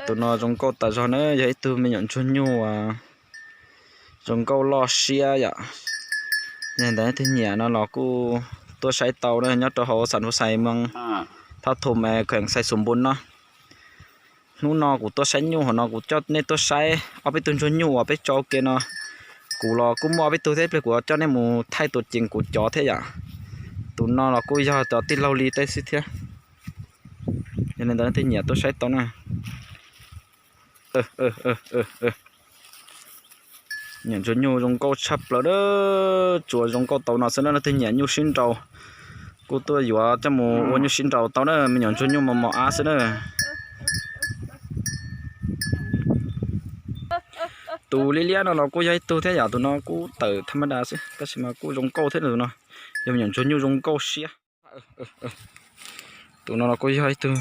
Tus no zoo nkauj tas zog na, yog ib tug me nyuam ntsuag nyuj uas zoo nkauj loj siab yom. Yog ntawd leej twg nyiam no los kuj tuaj saib tau na, nyob rau hauv xam Phu Xais, moos Thab Thum, kheem Xais Xus Npun no. Hnub no kuv tuaj saib nyuj hauv no, kuv coj nej tuaj saib ob peb tug ntsuag nyuj uas peb tso ua ke no. Kuv los kuj muaj ob peb tug thiab, ib pliag kuv coj nej mus thaij tus ceev kuv cov thiab yom. Tus no los kuj yog cov tij laug li tej xwb thiab. Yog li ntawd leej twg nyiam tuaj saib tau na. Nyuam ntsuag nyuj zoo nkauj tshaj plaws na, tsuas zoo nkauj tau no xwb na. Leej twg nyiam nyuj sib nraus kuj tuaj yuav coj mus ua nyuj sib nraus tau na, me nyuam ntsuag nyuj mos mos ab xwb na. Tus liab liab no los kuj yog ib tug thiab yom, tus no kuj tawm tham ma da xwb tab sis mas kuj zoo nkauj thiab tus no, yog me nyuam ntsuag nyuj zoo nkauj siab. Tus no los kuj yog ib tug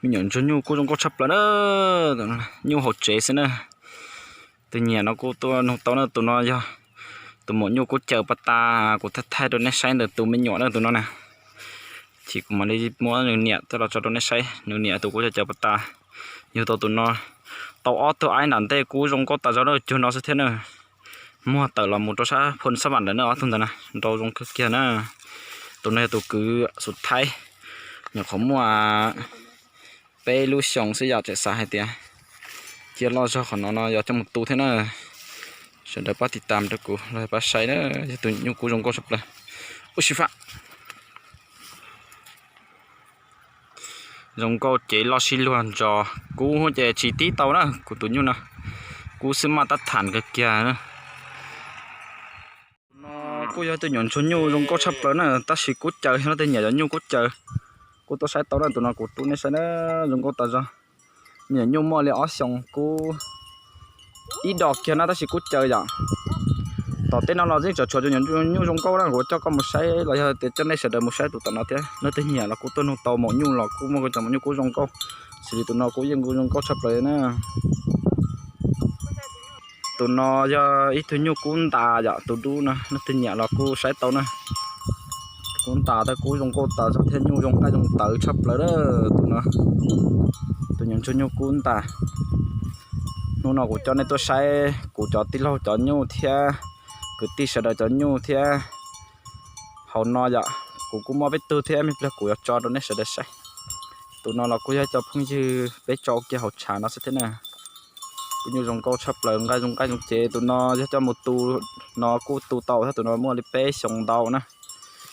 me nyuam ntsuag nyuj kuj zoo nkauj tshaj plaws na, nyuj hauv tsev xwb na. Tus nyiam no kuj tuaj nug tau na, tus no yog tus maum nyuj kuv caws pas tas, kuv thaij thaij rau nej saib ntawm tus me nyuam na, tus no na. Ces kuv mam li muab nws niam coj los tso rau nej saib, nws niam tus kuv caws pas tas. Yug tau tus no tau ob tug aib nram ntej kuj zoo nkauj tas zog na, cuag no xwb thiab na. Muag tawm los mus rau sab Phoo Xab Vam lawm na, ob tug ntawd na, nrau zoo kawg kiag na. Tus no yog tus kwv Xus Thaib, nyuam qhuav muaj peb lub xyoos xwb yom, tseem xav hais tias cia loj zog qhov no no yog coj mus tu thiab na. Sawv daws pab tiv tam rau kuv los pab saib na, yog tus nyuj kub zoo nkauj tshaj plaws. Ub si fab. Zoo nkauj cev loj sib luag ntsos, kub ces tsis tib tau na, kuv tus nyuj no kub xwb maj tab tham kawg kiag na. Tus no kuj yog tus nyuam ntsuag nyuj zoo nkauj tshaj plaws na, tab sis kub caws, leej twg nyiam cov nyuj kub caws kuj tuaj saib tau na, tus no kuv rub nej saib na, zoo nkauj tas zog. Me nyuam nyuj muaj li ob xyoos kub ib dos kiag na, tab sis kub caws yom. Tom tej no los yeej tseem tshuav cov nyuam nyuj zoo nkauj na, kuv coj koj mus saib los yog tias coj nej sawv daws mus saib tus tom no thiab. Leej twg nyiam los kuj tuaj nug tau, maum nyuj los kuj muaj cov maum nyuj kub zoo nkauj, xws li tus no kuj yeej kuj zoo nkauj tshaj plaws na. Tus no yog ib tug nyuj kub ntas yom, tus dub no leej twg nyiam los kuj saib tau na. Kub ntas tau kub zoo nkauj tas zog thiab nyuj zoo nqaij zoo tawv tshaj plaws na. Tus no, tus nyuam ntsuag nyuj kub ntas. Hnub no kuv coj nej tuaj saib kuv cov tij laug cov nyuj thiab kwv tij sawv daws cov nyuj thiab. Hauv no yom, kuv kuj muaj peb tug thiab, ib pliag kuv yuav tso rau nej sawv daws saib. Tus no los kuj yog cov phooj ywg peb tso ua ke hauv tshav no xwb thiab na. Kuj nyuj zoo nkauj tshaj plaws, nqaij zoo nqaij zoo ces tus no yog coj mus tu, no kuj tu tau thiab, tus no muaj li peb xyoos ntau na.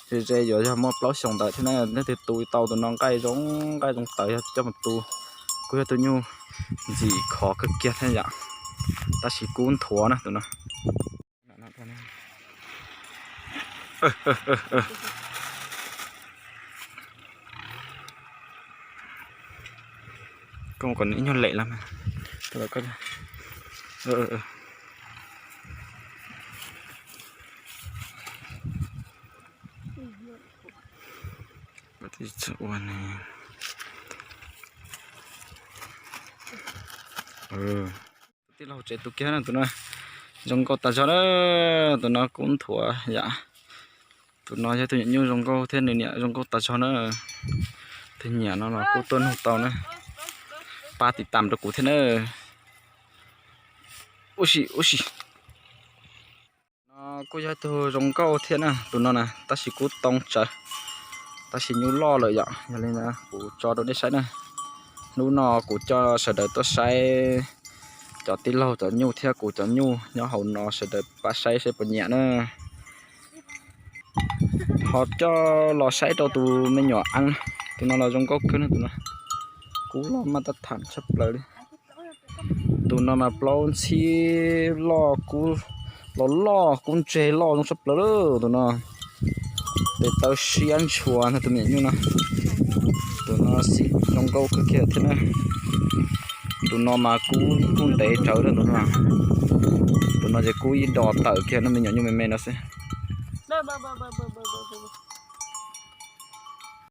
Ze ze yuav yog muaj plaub xyoos ntawd thiab na, leej twg tu tau tus no nqaij zoo nqaij zoo tawv yog coj mus tu. Kuj yog tus nyuj ntxim khov kawg kiag thiab yom, tab sis kub nthuav na tus no. Koj mus kom nws ib nyuag lem los mas. Tij laug tsev tus kiag na, tus no zoo nkauj tas zog na, tus no kub nthuav yom. Tus no yog tus nyuam nyuj zoo nkauj thiab nws niam zoo nkauj tas zog na. Tus nyiam no los kuj tuaj nug tau na, pab tiv tam rau kuv thiab na. Ub si ub si. No kuj yog tus zoo nkauj thiab na, tus no na, tab sis kub too tsawv, tab sis nyuj loj lawm yom. Yog li na kuv tso rau nej saib na. Hnub no kuv coj sawv daws tuaj saib cov tij laug cov nyuj thiab kuv cov nyuj nyob hauv no, sawv daws pab saib saib puas nyiam na. Ho coj los saib rau tus me nyuam eeb, tus no los zoo nkauj kawg na, tus no kub loj maj tab tham tshaj plaws li. Tus no mas plaub ntxhib loj kub, los loj kub ntseg loj zoo tshaj plaws lawm tus no. Tes taw siab ntshua ntag tus me nyuam nyuj no. Tus no xim zoo nkauj kawg kiag thiab na. Tus no mas kub kuj ntev tsawv na tus no. Tus no ces kub ib dos tawm kiag na, me nyuam nyuj me me no xwb.